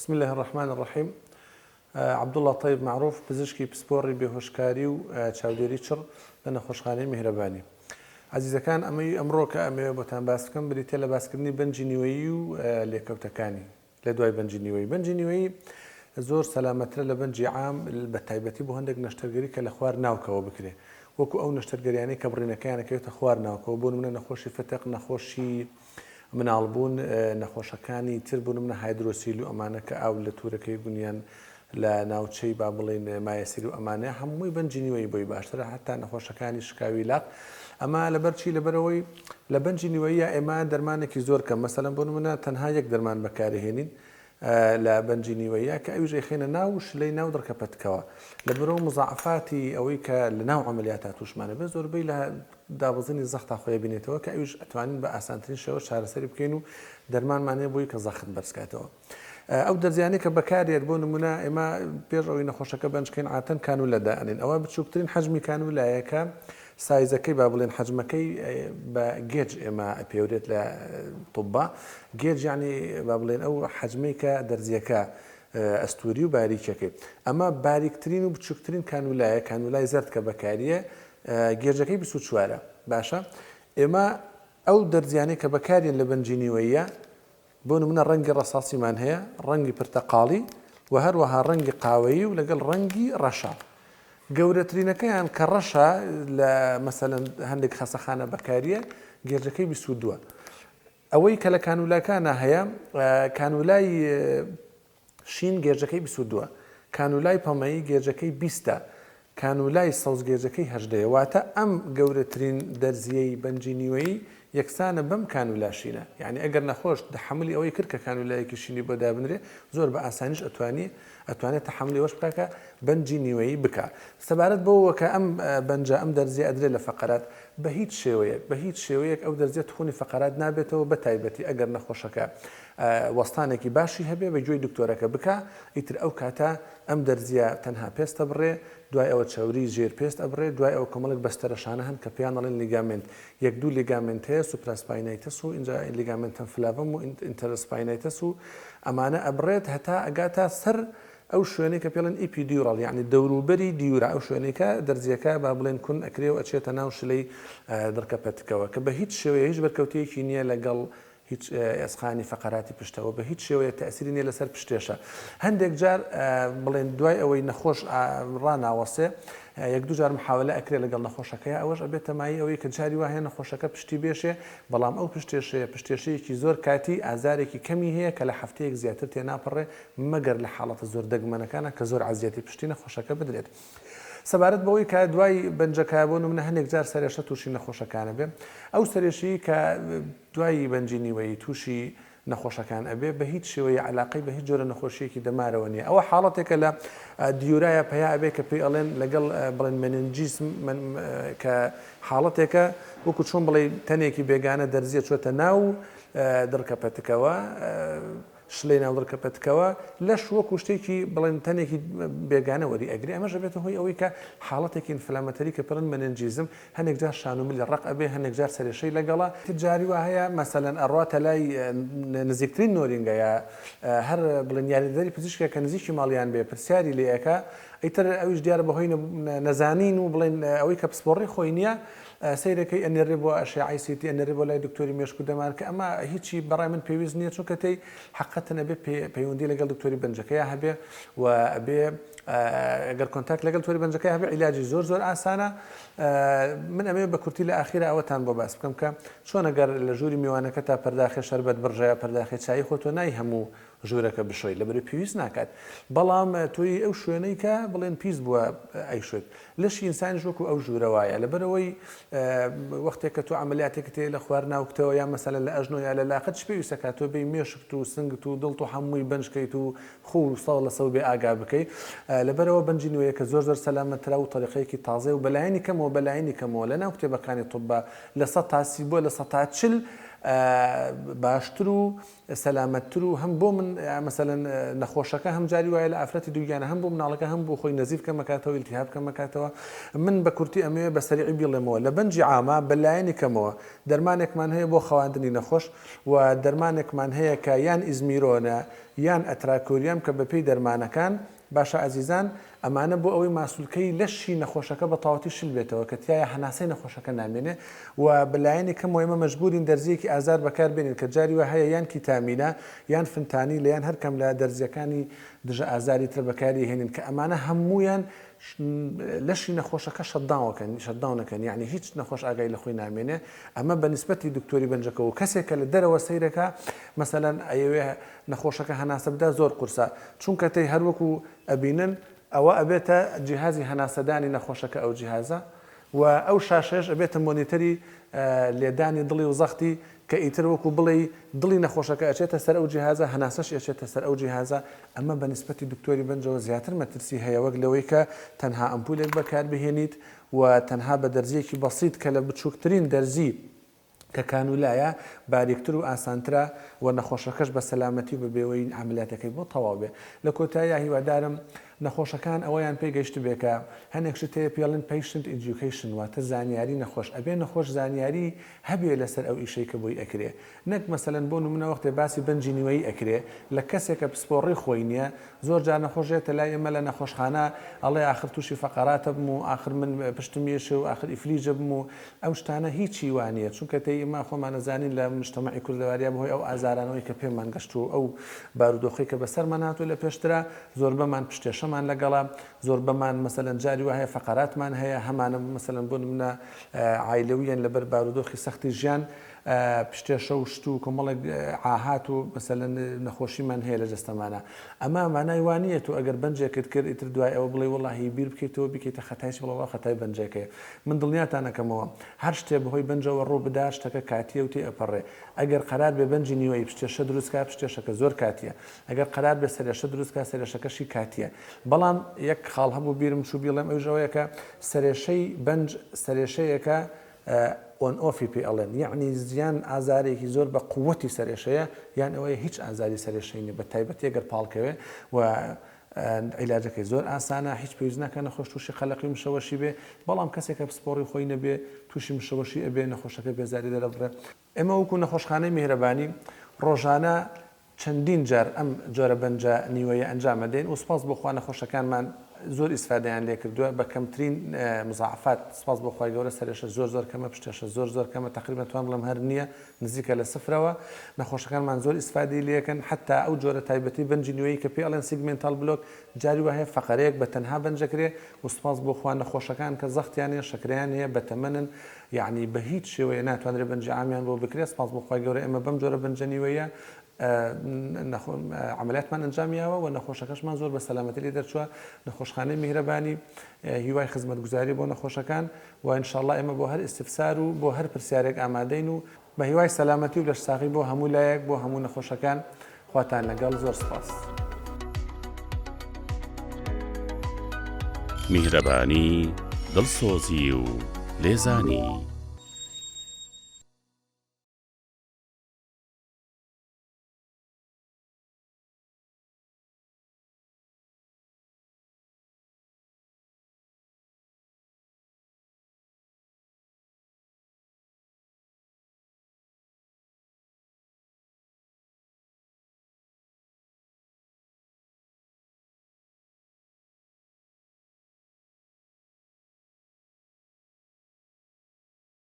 بسم اللە الرحمن الرحیم عەبدوڵا تەیب مەعروف پزیشکی پسپۆڕی بێهۆشکاری و چاودێری چڕ لە نەخۆشخانەی میهرەبانی. ئازیزەکان ئەمەی ئەمڕۆ کە ئەمەوێ بۆتان باس بکەم بریتیە لە باسکردنی بەنجی نیوەیی و لێکەوتەکانی لە دوای بەنجی نیوەیی. بەنجی نیوەیی زۆر سەلامەترە لە بەنجی عام بە تایبەتی بۆ هەندێک نەشتەرگەری کە لە خوار ناوکەوە بکرێ وەکو ئەو نەشتەرگەریانەی کە بڕینەکەیان ئەکەوێتە خوار ناوکەوە بۆ نمونە نەخۆشی فتق نەخۆشی مناڵبوون، نەخۆشەکانی تر بۆ نمونە hydrocele و ئەمانە کە ئاو لە تورەکەی گونیان لە ناوچەی با بڵێین مایەسیر و ئەمانە هەمووی بەنجی نیوەیی بۆی باشترە هەتا نەخۆشەکانی شکاوی لاق ئەمە لەبەر چی لەبەرئەوەی لە بەنجی نیوەییە ئێمە دەرمانێکی زۆر کەم مەسەلەن بۆ نمونە تەنها یەک دەرمان بەکارهێنین لە بەنجی نیوەییە کە ئەویش ئەیخەینە ناو شلەی ناو دڕکە پەتکەوە لەبەرئەوە مزاعەفاتی ئەوەی کە لە ناو عەمەلیاتا توشمانە بێ زۆربەی لە دابەزینی زەختا خۆی ئەبینێتەوە کە ئەویش ئەتوانین بە ئاسانترین شێوە چارەسەری بکەین و دەرمانمان هەیە بۆی کە زەخت بەرزکاتەوە. ئەو دەرزیانەی کە بەکاریێت بۆ نمونە ئێمە پێش ئەوەی نەخۆشەکە بەنج کەین عاتەن کانولە دائەنێین ئەوە بچووکترین حەجمی کانولایە کە سایزەکەی با بڵێن حەجمەکەی بە gauge ئێمە ئەپێورێت لە طبا gauge یعنی با بڵێن ئەو حەجمەی کە دەرزیەکە ئەستوری و باریکەکەی ئەمە باریکترین و بچووکترین کانولایە کانولای زەرد کە بەکاریە gauge ەکەی 24ە باشە ئێمە ئەو دەرزیانەی کە بەکاریێن لە بەنجی نیوەیە بۆ نمونە ڕەنگی ڕەساسیمان هەیە، ڕەنگی پرتەقاڵی و هەروەها ڕەنگی قاوەیی و لەگەڵ ڕەنگی ڕەشە. گەورەترینەکەیان کە ڕەشە لە مەسەلەن هەندێک خەسەخانە بەکاریە gauge ەکەی 22ە. ئەوەی کە لە کانولاکانا هەیە کانولای شین gauge ەکەی 22ە، کانولای پەمەیی gauge ەکەی بیستە، کانولای سەوز gauge ەکەی هەژدەیە واتە ئەم گەورەترین دەرزیەی بەنجی نیوەیی یەکسانە بەم کانولا شینە یانی ئەگەر نەخۆش تەحەمولی ئەوەی کرد کە کانولایەکی شینی بۆ دابنرێ زۆر بە ئاسانیش ئەتوانی ئەتوانێت تەحەمولی ئەوەش بکا کە بەنجی نیوەیی بکا سەبارەت بەوە کە ئەم بەنجە ئەم دەرزیە ئەدرێ لە فەقەرات بە هیچ شێوەیەک بە هیچ شێوەیەک ئەو دەرزیە تخونی فەقەرات نابێتەوە بە تایبەتی ئەگەر نەخۆشەکە وەستانێکی باشی هەبێ بە گوێی دکتۆرەکە بکا ئیتر ئەو کاتە ئەم دەرزیە تەنها پێست ئەبڕێ، دوای ئەوە چەوری ژێر پێست ئەبڕێ، دوای ئەوە کۆمەڵێک بەستەرە شانە هەن کە پێیان ئەڵێن ligament، یەک دوو ligament هەیە supraspinatus و ئینجا ligamentum flavum و interspinatus و ئەمانە ئەبڕێت هەتا ئەگاتە سەر ئەو شوێنەی کە پێڵێن epidural یەعنی دەوروبەری dura ئەو شوێنەی کە دەرزیەکە با بڵێن کون ئەکرێ و ئەچێتە ناو شلەی دڕکە پەتکەوە کە بە هیچ شێوەیە هیچ بەرکەوتەیەکی نییە لەگەڵ هیچ ئێسقانی فەقەراتی پشتەوە بە هیچ شێوەیەک تەئسیری نیە لەسەر پشتێشە. هەندێک جار بڵێن دوای ئەوەی نەخۆش ڕاناوەسێ یەک دوو جار محاولە ئەکرێ لەگەڵ نەخۆشەکەیا ئەوەش ئەبێتە مایەی ئەوەی کە جاری وا هەیە نەخۆشەکە پشتی بێشێ بەڵام ئەو پشتێشەیە پشتێشەیەکی زۆر کاتی ئازارێکی کەمی هەیە کە لە هەفتەیەک زیاتر تێناپەڕێ مەگەر لە حاڵەتە زۆر دەگمەنەکانا کە زۆر عەزیەتی پشتی نەخۆشەکە بدرێت. سەبارەت بەوەی کە دوای بەنجەکە بۆ نمونە هەندێک جار سەرێشە تووشی نەخۆشەکان ئەبێ ئەو سەرێشەی کە دوای بەنجی نیوەیی تووشی نەخۆشەکان ئەبێ بە هیچ شێوەیە عەلاقەی بە هیچ جۆرە نەخۆشیەکی دەمارەوە نییە ئەوە حاڵەتێکە لە dura یە پەیا ئەبێ کە پێی ئەڵێن لەگەڵ بڵێن meningism کە حاڵەتێکە وەکو چۆن بڵێ تەنێکی بێگانە دەرزیە چۆتە ناو دڕکە پەتکەوە شلەی ناو دڕکە پەتکەوە، لەش وەکو شتێکی بڵێن تەنێکی بێگانە وەری ئەگرێ، ئەمەش ئەبێتە هۆی ئەوەی کە حاڵەتێکی inflammatory کە پێڵێن meningism، هەنێک جار شان و ملی ڕەق ئەبێ، هەنێک جار سەرێشەی لەگەڵە، جاری وا هەیە مەسەلەن ئەڕواتە لای نزیکترین نۆرینگە یا هەر بڵێن یاریدەدەری پزیشکێک کە نزیکی ماڵیان بێ پرسیاری لێ ئەکا، ئیتر ئەویش دیارە بەهۆی نەزانین و بڵێن ئەوەی کە پسپۆڕی خۆی نییە، سەیرەکەی ئەنێرێ بۆ ئەشعەی CT ئەنێرێ بۆ لای دکتۆری مێشک و دەمار کە ئەمە هیچی بەڕای من پێویست نییە چونکە تێی حەقەتەن ئەبێ پەیوەندی لەگەڵ دکتۆری بەنجەکەیا هەبێ و ئەبێ گەر contact لەگەڵ تۆری بەنجەکەی هەبێ عیلاجی زۆر زۆر ئاسانە من ئەمەوێ بە کورتی لە ئاخیرا ئەوەتان بۆ باس بکەم کە چۆن ئەگەر لە ژووری میوانەکە تا پەرداخێ شەربەت بڕژە یا پەرداخێ چایی خۆ تۆ نای هەموو ژوورەکە بشۆی لەبەرئ پێویست ناکات بەڵام تۆی ئەو شوێنەی کە بڵێن پیس بووە ئەیشۆیت لەشی ئینسانیش وەکو ئەو ژوورە وایە لەبەرئەوەی وەختێک کە تۆ عەمەلیاتێکت هەیە لە خوار ناوکتەوە یا مەسەلەن لە ئەژنۆ یا لە لاقت چ پێویستە کات تۆ بێی مێشکت و سنگت و دڵت و هەمووی بەنج کەیت و خۆو سەو لە سەو بێ ئاگا بکەی لەبەرئەوە بەنجی نوێیەکە زۆر زۆر سەلامەترە و تەریقەیەکی تازەیە و بەلایەنی کەمەوە بەلایەنی کەمەوە لەناو کتێبەکانی طب 30% بۆ 40% باشتر و سەلامەتتر و هەم بۆ من مەسەلەن نەخۆشەکە هەم جاری وایە لە ئافرەتی دووگیانە هەم بۆ مناڵەکە هەم بۆ خۆی نەزیف کەمەکاتەوە ئیلتیهاب کەمەکاتەوە من بە کورتی ئەمەوێ بە سەریعی بیڵێمەوە لە بەنجی عاما بە لایەنی کەمەوە دەرمانێکمان هەیە بۆ خەواندنی نەخۆش و دەرمانێکمان هەیە کە یان ئیزمیرۆنە یان atracurium کە بەپێی دەرمانەکان باشە ئازیزان ئەمانە بۆ ئەوەی ماسولکەی لەشی نەخۆشەکە بە تەواوەتی شل بێتەوە کە تیایا هەناسەی نەخۆشەکە نامێنێ و بە لایەنی کەمەوە ئێمە مەجبورین دەرزییەکی ئازار بەکار بێنین کە جاری وا هەیە یان ketamine ە یان fentanyl ە یان هەر کام لە دەرزییەکانی دژە ئازاری تر بەکاری هێنین کە ئەمانە هەموویان لەشی نەخۆشەکە shut down ئەکەن shut down ئەکەن یەعنی هیچ نەخۆش ئاگای لە خۆی نامێنێ ئەمە بە نیسبەتی دکتۆری بەنجەکەوە و کەسێک کە لە دەرەوە سەیرەکا مەسەلەن ئەیەوێ نەخۆشەکە هەناسە بدا زۆر قورسە چونکە تەی هەر وەکو ئەبینن ئەوە ئەبێتە جیهازی هەناسەدانی نەخۆشەکە ئەو جیهازە و ئەو شاشەیەش ئەبێتە مۆنیتەری لێدانی دڵی و زەختی کە ئیتر وەکو بڵێی دڵی نەخۆشەکە ئەچێتە سەر ئەو جیهازە هەناسەشی ئەچێتە سەر ئەو جیهازە ئەمە بە نیسبەتی دکتۆری بەنجەوە زیاتر مەترسی هەیە وەک لەوەی کە تەنها ئەمپولێک بەکاربهێنیت و تەنها بە دەرزیەکی بەسیت کە لە بچوکترین دەرزی کە کانولایە باریکتر و ئاسانترە و نەخۆشەکەش بە سەلامەتی و بە بێوەیی عەمەلیاتەکەی بۆ تەواو بێ. لە کۆتاییا هیوادارم نەخۆشەکان ئەوەیان پێ گەیشتبێ کە هەنێک شت هەیە پێی ئەڵێن patient education واتە زانیاری نەخۆش ئەبێ نەخۆش زانیاری هەبێ لەسەر ئەو ئیشەی کە بۆی ئەکرێ نەک مەسەلەن بۆ نمونە وەختێ باسی بەنجی نیوەیی ئەکرێ لە کەسێک کە پسپۆڕی خۆی نیە زۆر جار نەخۆش یەتە لای ئێمە لە نەخۆشخانە ئەڵێ ئاخر توشی فەقەرات ئەبم و ئاخر من پشتم یەشێ و ئاخر ئیفلیج ئەبم و ئەو شتانە هیچی وا نیە چونکە تەی ئێمە خۆمان ئەزانین لە مجتەمەعی کوردەواریا بەهۆی ئەو ئازارانەوەی کە پێمان گەشت و ئەو بارودۆخەی کە بەسەرمان هاتووە لە پێشترا زۆربەمان پشتێشەمان لەگەڵە زۆربەمان مەسەلەن جاری وا هەیە فەقەراتمان هەیە هەمانە مەسەلەن بۆ نمونە عایلەویەن لەبەر بارودۆخی سەختی ژیان پشتێشە و شت و کۆمەڵێک عاهات و مەسەلەن نەخۆشیمان هەیە لە جەستەمانا ئەمە مانای وا نییە تۆ ئەگەر بەنجێکت کرد ئیتر دوای ئەوە بڵێی وەڵاهی بیر بکەیتەوە بیکەیتە خەتای چ بڵێ وەڵا خەتای بەنجێکەیە من دڵنیاتان ئەکەمەوە هەر شتێ بەهۆی بەنجەوە ڕوو بدا شتەکە کاتییە و تێ ئەپەڕێ ئەگەر قەرار بێ بەنجی نیوەیی پشتێشە دروست کا پشتێشەکە زۆر کاتییە ئەگەر قەرار بێ سەرێشە دروست کا سەرێشەکەشی کاتییە بەڵام یەک خاڵ هەبوو بیرم چوو بیڵێم ئەویش ئەوەیە کە سەرێشەی بەنج سەرێشەیەکە on off ی پێ ئەڵێن یەعنی یان ئازارێکی زۆر بە قوەتی سەرێشەیە یان ئەوەیە هیچ ئازاری سەرێشەی نیە بە تایبەتی ئەگەر پاڵکەوێ و عیلاجەکەی زۆر ئاسانە هیچ پێویست ناکە نەخۆش تووشی قەلەقی و مشەوەشی بێ بەڵام کەسێک کە پسپۆڕی خۆی نەبێ تووشی مشەوەشی ئەبێ نەخۆشەکە بێزاری دەرەبڕێ. ئێمە وەکو نەخۆشخانەی میهرەبانی ڕۆژانە چەندین جار ئەم جۆرە بەنجە نیوەیە ئەنجام ئەدەین و سوپاس بۆ خوا نەخۆشەکانمان زۆر ئیسفادەیان لێکردووە بە کەمترین مزاعفات سوپاس بۆ خوای گەورە سەرێشە زۆر زۆر کەمە پشتێشە زۆر زۆر کەمە تەقریبەن توان بڵێم هەر نییە نزیکە لە سفرەوە نەخۆشەکانمان زۆر ئیسفادەی لێکەن حتا ئەو جۆرە تایبەتی بەنجی نیوەیی کە پێی ئەڵێن segmental block جاری وا هەیە فەقەرەیەک بە تەنها بەنجەکرێ و سوپاس بۆ خوا نەخۆشەکان کە زەختیان هەیە شەکرەیان هەیە بەتەمەنن یەعنی بە هیچ شێوەیە ناتوانرێت بەنجی عامیان بۆ بکرێت سپاس بۆ خوای گەورە ئێمە بەم جۆرە بەنجە نیوەیە عەمەلیاتمان ئەنجام یاوە و نەخۆشەکەشمان زۆر بە سەلامەتی لێ دەرچووە نەخۆشخانەی میهرەبانی هیوای خزمەتگوزاری بۆ نەخۆشەکان و ئینشاڵڵا ئێمە بۆ هەر ئیستفسار و بۆ هەر پرسیارێک ئامادەین و بە هیوای سەلامەتی و لەشساغی بۆ هەموو لایەک بۆ هەموو نەخۆشەکان خواتان لەگەڵ زۆر سپاس. میهرەبانی، دڵسۆزی و لێزانی.